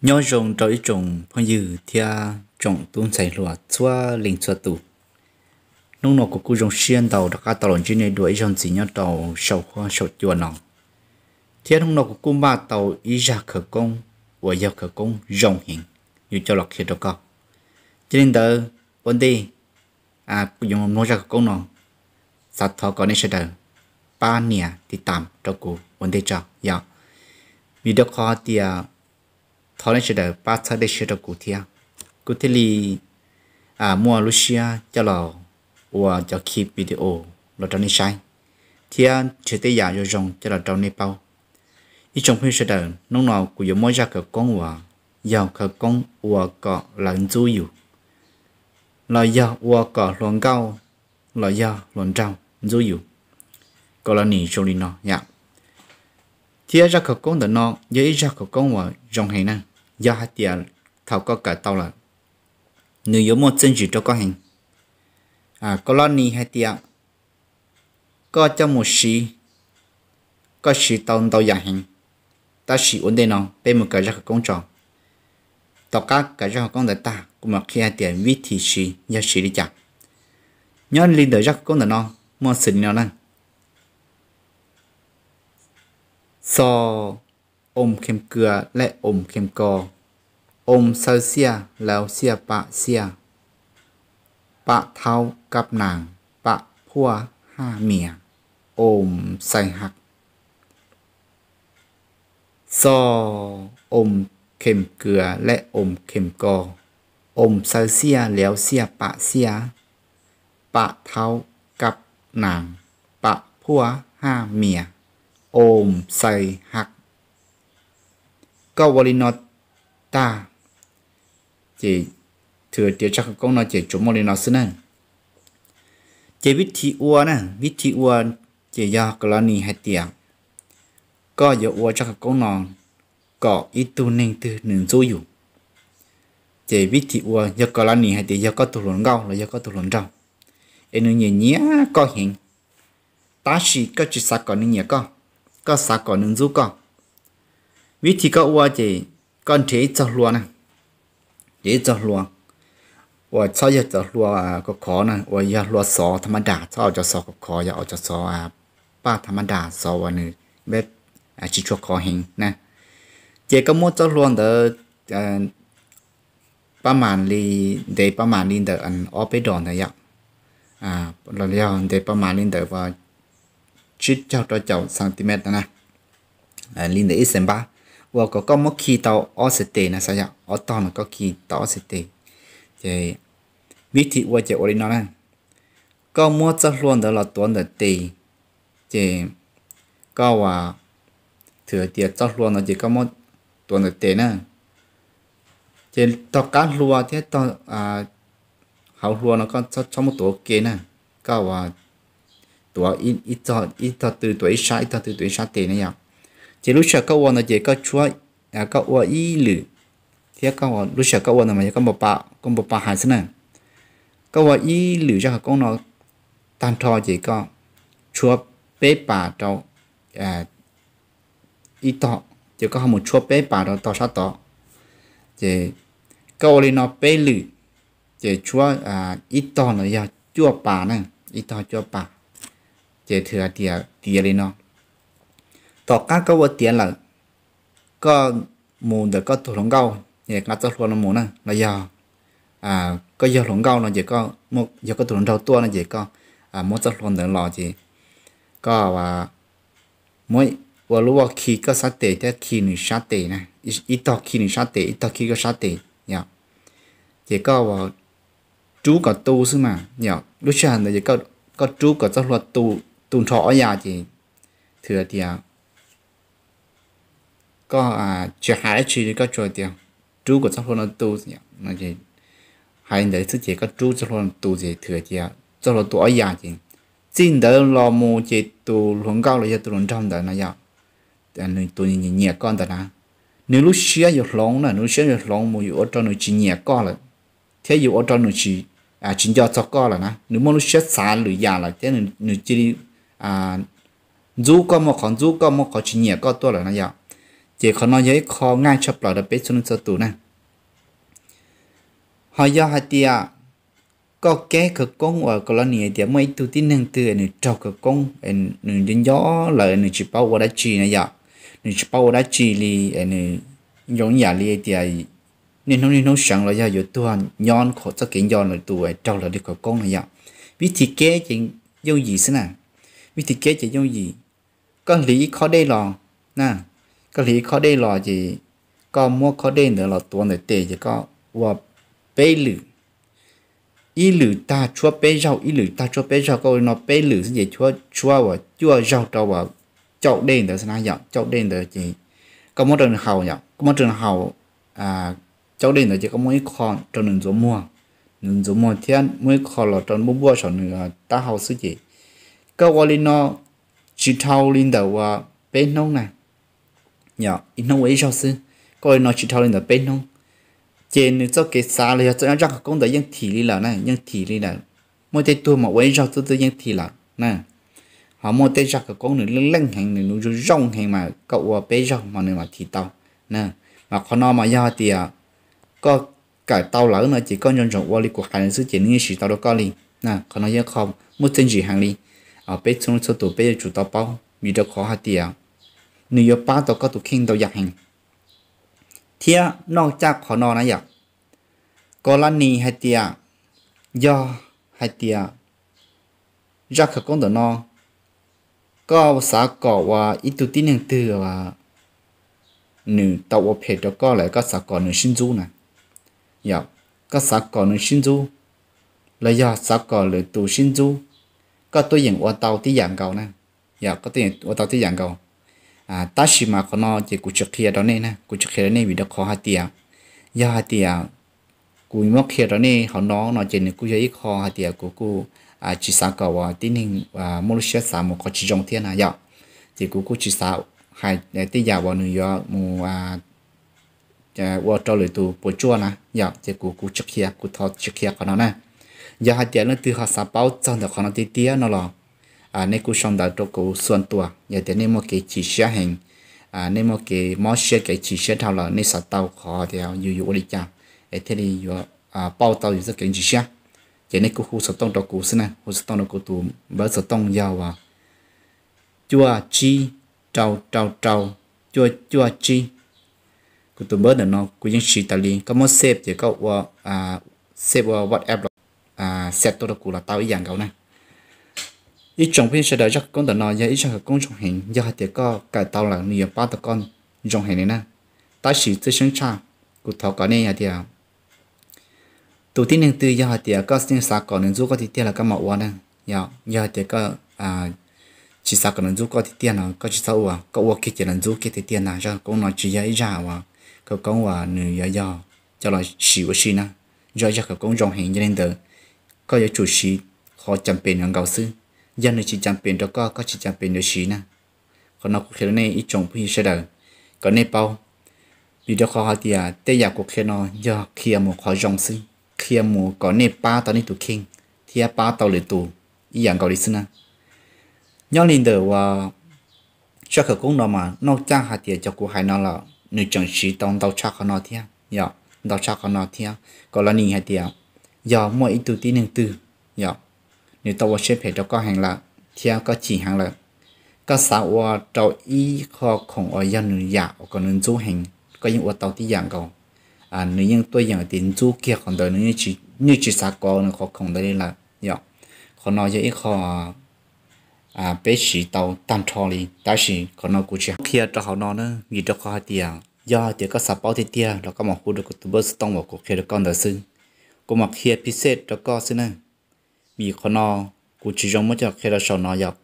Nyob zoo rau ib tsoom phooj ywg thiab tsoom tub ntxhais hluas txhua leej txhua tus. Hnub no kuv kuj zoo siab ntau rov qab tau los ntsib nej dua ib zaug ntxiv nyob rau saum huab saum cua no, thiab hnub no kuv kuj npaj tau ib zaj khawv koob uas yog khawv koob zoo heev yuav coj los qhia rau koj. Cia li ntawd, ua ntej kuv yuav mloog zaj khawv koob no, xav thov kom nej sawv daws pab nias tiv tam rau kuv ua ntej tso yog, vim rau qhov tias thov nej sawv daws pab txhawb dej siab rau kuv thiab, kuv thiaj li muaj lub siab coj los ua cov khi video los rau nej saib, thiab nrhiav tej yam zoo zoo coj los rau nej paub. Ib tsoom phooj ywg sawv daws, hnub no kuv yuav muab zaj khawv koob uas yog khawv koob ua kom lawv ntxub yus, los yog ua kom hluas nkauj los yog hluas nraug ntxub yus, kom los nim zoo li no yom. Thiab zaj khawv koob ntawm no yog ib zaj khawv koob uas zoo heev na, yog hais tias thaum koj kawm tau lawm, nws yuav muaj txiaj ntsig rau koj heev. Koj los nim hais tias koj coj mus siv, koj siv tau ntau yam heev, tab sis ua ntej no peb mus kawm zaj khawv koob tso. Tom qab kawm zaj khawv koob ntawd tag kuv mam qhia hais tias vib thim siv yog siv li cas. Nyob li ntawm zaj khawv koob ntawm no muaj xws li no na: Xo, om khem kua le om khem ko, om xaw xiaj lauv xiaj pam xiaj, pam thaub kab naas, pam phuaj haj mias, om xaw haj. Xo, om khem kua le om khem ko, om xaw xiaj lauv xiaj pam xiaj, pam thaub kab naas, pam phuaj haj mias, om xaw haj. Koj ua li no tag ces, thwm tias zaj khawv koob no ces tsuas muaj li no xwb na. Ces vib thim ua na, vib thim ua ces yog koj los nim hais tias koj yuav ua zaj khawv koob no kom ib tug neeg twg nws ntxub yus. Ces vib thim ua yog koj los nim hais tias yog koj tus hluas nkauj los yog koj tus hluas nraug, es nws nyiam nyiam koj heev, tab sis koj tsis xav kom nws nyiam koj, koj xav kom nws ntxub koj. Vib thim koj ua ces koj nrhiav ib txoj hlua na, nrhiav ib txoj hlua uas txhob yog cov hlua khov khov na, uas yog hlua xov tham ma das, txhob ua cov xov khov khov, yog ua cov xov paj tham ma das, xov uas nws tsis tshua khov heev na. Ces koj muab txoj hlua ntawd pab mam li, ntev pab mam li ntawm ob peb dos ntawd yom, los yog ntev pab mam li ntawm tsib caug rau caum centimeter na, li ntawm ib xees npab, uas kom koj muab khi tau ob xees tes na, xav yom, ob tog no koj khi tau ob xees tes. Ces vib thim ua ces ua li no na: koj muab txoj hlua ntawd los tuav ntawm tes, ces koj ua, thwm tias txoj hlua no ces koj muab tuav ntawm tes na, ces tog qab hlua thiab hauv hlua no koj txhob muab tuav ua ke na, koj ua tuav ib tog twg tuav ib sab, ib tog twg tuav ib sab tes na yom. Ces lub sij hawm koj ua ntawd ces koj tshuab, koj ua ib lwm, thiab lub sij hawm koj ua ntawd mas yog koj npa pa hais xwb na. Koj ua ib lwm zaj khawv koob no tag nrho ces koj tshuab peb pas rau ib tog, ces koj ho mus tshuab peb pas rau tog sab tod. Ces koj ua li no peb lwm, ces tshuab ib tog no yog cuaj pas na, ib tog cuaj pas. Ces thwm hais tias tiav li no. Tom qab koj ua tiav lawm, koj mus ntawm koj tus hluas nkauj es nqa txoj hlua no mus na, los yog koj yog hluas nkauj no ces, yog koj tus hluas nraug tuaj no ces koj muab txoj hlua ntawd los ces koj muab ua lub ua khi koj sab tes thiab khi nws sab tes na, ib tog khi nws sab tes, ib tog khi koj sab tes yom. Ces koj ua rub kom tu xwb mas yom, lub sij hawm ntawd ces koj rub kom txoj hlua tu nrho ob yav ces thwm tias koj tsis hais dab tsi li, koj tsuas tias rub kom txoj hlua no tu. Hais ntawd xwb ces koj rub txoj hlua no tu ces thwm tias txoj hlua tu ob yav ces txij ntawd los mus ces tus hluas nkauj los yog tus hluas nraug ntawd na yom, nws tus nyiam nyiam koj ntawd na, nws lub siab yuav hloov na, nws lub siab yuav hloov mus yuav ua rau nws tsis nyiam koj lawm, thiab yuav ua rau nws tsis nco txog koj lawm na, nws muaj lub siab xav lwm yam lawm thiab nws cia li ntxub koj, muaj qhov ntxub koj, muaj qhov tsis nyiam koj tuaj lawm na yom. Ces qhov no yog ib qho ngaij tshaj plaws rau peb txhua leej txhua tus na. Ho yog hais tias koj keb khawv koob uas koj los nim hais tias muaj ib tug tib neeg twg nws raug khawv koob, nws nco nco lawm nws tsis paub ua dab tsi na yom, nws tsis paub ua dab tsi li, nws zoo ib yam li tias niaj hnub niaj hnub seev los yog yuav tuag nyob txoj kev nco lawm tus raug lawm li khawv koob na yom. Vib thib keb ces yooj yim xwb na, vib thib keb ces yooj yim. Koj hliv ib khob dej los na, koj hliv ib khob dej los ces koj muab khob dej ntawd los tuav ntawm tes ces koj ua peb lwm, ib lwm tag tshuab peb zaug, ib lwm tag tshuab peb zaug, koj ua li no peb lwm xwb ces tshuab uas cuaj zaug rau uas caum dej ntawd xwb na yom, caum dej ntawd ces koj muab rau nws haus yom, koj muab rau nws haus caum dej ntawd ces koj muab ib qho rau nws ntxuav muag, nws ntxuav muag thiab muab ib qho los rau npuaj npuaj saum nws taub hau xwb ces koj ua li no tsis dhau li ntawm uas peb hnub na, yog ib hnub ua ib zaug xwb, koj ua li no tsis dhau li ntawm peb hnub, ces nws txoj kev xav los yog txoj zaj khawv koob ntawd yeej thim li lawm na, yeej thim li lawm. Muaj tej tug mas ua ib zaug xwb twb yeej thim lawm na. Ho muaj tej zaj khawv koob nws leej leej heev, nws zoo zoo heev mas koj ua peb zaug mas nws mam thim tau na. Mas qhov no mas yog hais tias koj kawm tau lawm no ces koj nco ntsoov ua li kuv hais no xwb ces nws yeej siv tau rau koj li. Qhov no yog qho muaj txiaj ntsig heev li, peb txhua leej txhua tus peb yuav tsum tau paub vim rau qhov hais tias nws yuav pab tau koj tus kheej ntau yam heev. Thiab noj caj qhov no na yom, kos las nis hais tias, yog hais tias zaj khawv koob ntawm no koj xav kom uas ib tug tib neeg twg nws tau ua phem rau koj lawm koj xav kom nws sib ntxub na, yog koj xav kom nws sib ntxub los yog xav kom lwm tus sib ntxub, koj tuaj yeem ua tau tib yam nkaus na, yog koj tuaj yeem ua tau tib yam nkaus. Tab sis mas qhov no ces kuv tsis qhia rau nej na, kuv tsis qhia rau nej vim rau qhov hais tias, yog hais tias kuv muab qhia rau nej hauv no no ces nws kuj yog ib qho hais tias kuv kuj tsis xav kom uas tib neeg muaj lub siab xav mus qhov tsis zoo thiab na yom. Ces kuv kuj tsis xav hais tej yam uas nws yuav mus ua rau lwm tus puas tsuaj na yom, ces kuv kuv tsis qhia, kuv thov tsis qhia qhov no na. Yog hais tias leej twg ho xav paub txog ntawm qhov no tiag tiag no los nej kuj sau ntawv rau kuv xuas tuas, yog tias nej muaj kev chim siab heev, nej muaj kev mob siab kev chim siab dhau lawm nej xav tau qhov tias yus yuav ua li cas es thiaj li yuav pauj tau yus txoj kev ntxim siab, ces nej kuj hu xov tooj rau kuv xwb na, hu xov tooj rau kuv tus npawb xov tooj yog uas cuaj tsib rau rau rau cuaj cuaj tsib. Kuv tus npawb ntawm no kuv yeej siv tas li, koj muab save ces koj ua save ua WhatsApp los xa tuaj rau kuv los tau ib yam nkaus na. Ib tsoom phooj ywg sawv daws, zaj khawv koob ntawm no yog ib zaj khawv koob zoo heev, yog hais tias koj kawm tau lawm nws yuav pab tau koj zoo heev li na. Tab sis txawj xeeb tshaj, kuv thov kom nej hais tias tus tib neeg twg yog hais tias koj yeej xav kom nws ntxub koj tiag tiag los koj mam ua na. Yog hais tias koj tsis xav kom nws ntxub koj tiag tiag no koj tsis txhob ua, koj ua kiag ces lawv ntxub kiag tiag tiag ntag. Zaj khawv koob no tsis yog ib zaj uas khawv koob uas nws yuav yog coj los siv ua si na, yog ib zaj khawv koob zoo heev. Yog li ntawd koj yuav tsum siv qhov cas pem nkaus xwb, yog nws tsis cas pem rau koj, koj tsis cas pem yuav siv na. Qhov no kuv qhia rau nej ib tsoom phooj ywg sawv daws kom nej paub, vim rau qhov hais tias tej yam kuv qhia no yog qhia mus qhov zoo xwb, qhia mus kom nej pab tau nej tus kheej thiab pab tau lwm tus ib yam nkaus li xwb na. Nyob li ntawm uas zaj khawv koob no mas noj caj hais tias cov kuv hais no los nws tseem siv tau ntau tshaj qhov no thiab, yog ntau tshaj qhov no thiab. Kos las nis hais tias yog muaj ib tug tib neeg twg, yog nws tau ua siab phem rau koj heev lawm thiab koj chim heev lawm, koj xav ua rau ib qho khoom uas yog nws yam uas kom nws ntxub heev, koj yeej ua tau tib yam nkaus. Nws yeej tuaj yeem tias ntxub kiag qhov ntawd, nws yeej tsis xav kov nws qhov khoom ntawd li lawm, yog qhov no yog ib qho peb siv tau tag nrho li. Tab sis qhov no kuv tsis qhia rau hauv no na, vim rau qhov hais tias yog hais tias koj xav paub tiag tiag los koj mam hu rau kuv tus npawb xov tooj uas kuv qhia rau koj ntawd xwb. Kuv mam qhia phi xej rau koj xwb na, vim qhov no kuv tsis zoo muab coj qhia rau saum no yom.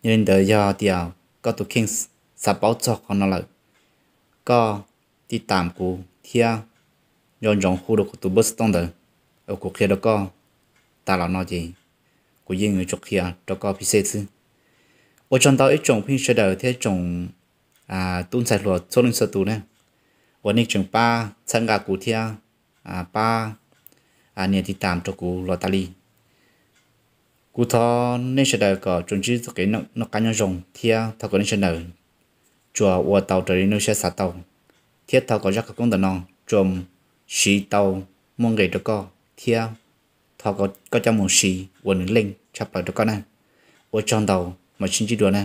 Yog li ntawd yog tias koj tus kheej xav paub txog qhov no lawm, koj tij tam kuv thiab nco ntsoov hu rau kuv tus npawb xov tooj ntawd uas kuv qhia rau koj tas los no ces kuv yeej yuav tsum qhia rau koj phi xej xwb. Ua tsaug ntau ib tsoom phooj ywg sawv daws thiab tsoom tub ntxhais hluas txhua leej txhua tus na, uas nej tseem pab txhawb nqa kuv thiab pab nias tij tam rau kuv los tas li. Kuv thov nej sawv daws kom tsuas ntsib txoj kev noj qab nyob zoo thiab thov kom nej sawv daws tsuas ua tau raws li nej lub siab xav tau, thiab thov kom zaj khawv koob ntawm no tsuas siv tau muaj nqis rau koj, thiab thov koj coj mus siv ua nws leej tshaj plaws rau koj na. Ua tsaug ntau, mam sib ntsib dua na.